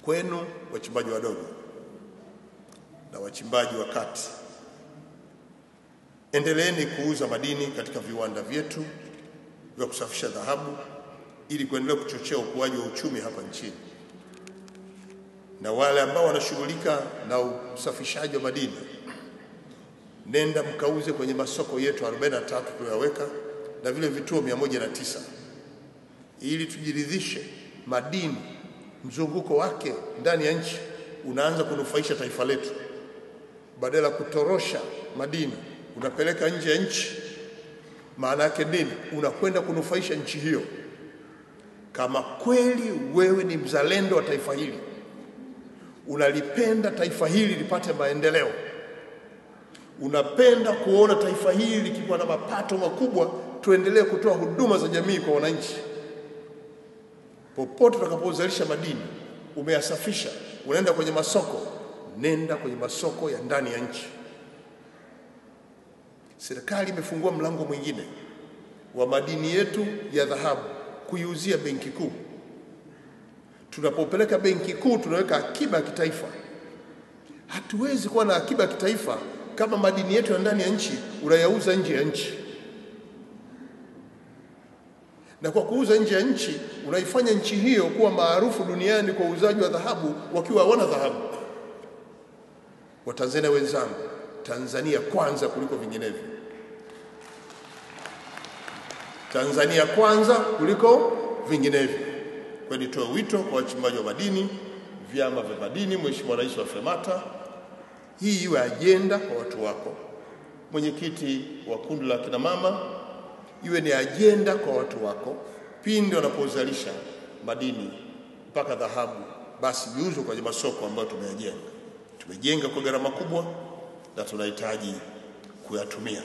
Kwenu wachimbaji wadogo na wachimbaji wa kati, endeleeni kuuza madini katika viwanda vyetu vya kusafisha dhahabu ili kuendelea kuchochea ukuaji wa uchumi hapa nchini. Na wale ambao wanashughulika na usafishaji wa madini, nenda mkauze kwenye masoko yetu 43 tuliyoweka na vile vituo 109 ili tujiridhishe madini mzunguko wake ndani ya nchi unaanza kunufaisha taifa letu, badala kutorosha madini unapeleka nje ya nchi. Maana yake nini? Unakwenda kunufaisha nchi hiyo. Kama kweli wewe ni mzalendo wa taifa hili, unalipenda taifa hili lipate maendeleo, unapenda kuona taifa hili likiwa na mapato makubwa, tuendelee kutoa huduma za jamii kwa wananchi, popote utakapozalisha madini, umeyasafisha, unaenda kwenye masoko, nenda kwenye masoko ya ndani ya nchi. Serikali imefungua mlango mwingine wa madini yetu ya dhahabu kuiuzia Benki Kuu. Tunapopeleka Benki Kuu tunaweka akiba ya kitaifa. Hatuwezi kuwa na akiba ya kitaifa kama madini yetu ya ndani ya nchi unayauza nje ya nchi. Na kwa kuuza nje ya nchi unaifanya nchi hiyo kuwa maarufu duniani kwa uuzaji wa dhahabu wakiwa hawana dhahabu. Watanzania wenzangu, Tanzania kwanza kuliko vinginevyo. Tanzania kwanza kuliko vinginevyo. Kwa nitoe wito kwa wachimbaji wa madini, vyama vya madini, Mheshimiwa Rais wa FEMATA, hii iwe ajenda kwa watu wako. Mwenyekiti wa kundi la kina mama, iwe ni ajenda kwa watu wako. Pindi wanapozalisha madini mpaka dhahabu, basi viuzwe kwenye masoko ambayo tumeyajenga. Tumejenga kwa gharama kubwa na tunahitaji kuyatumia.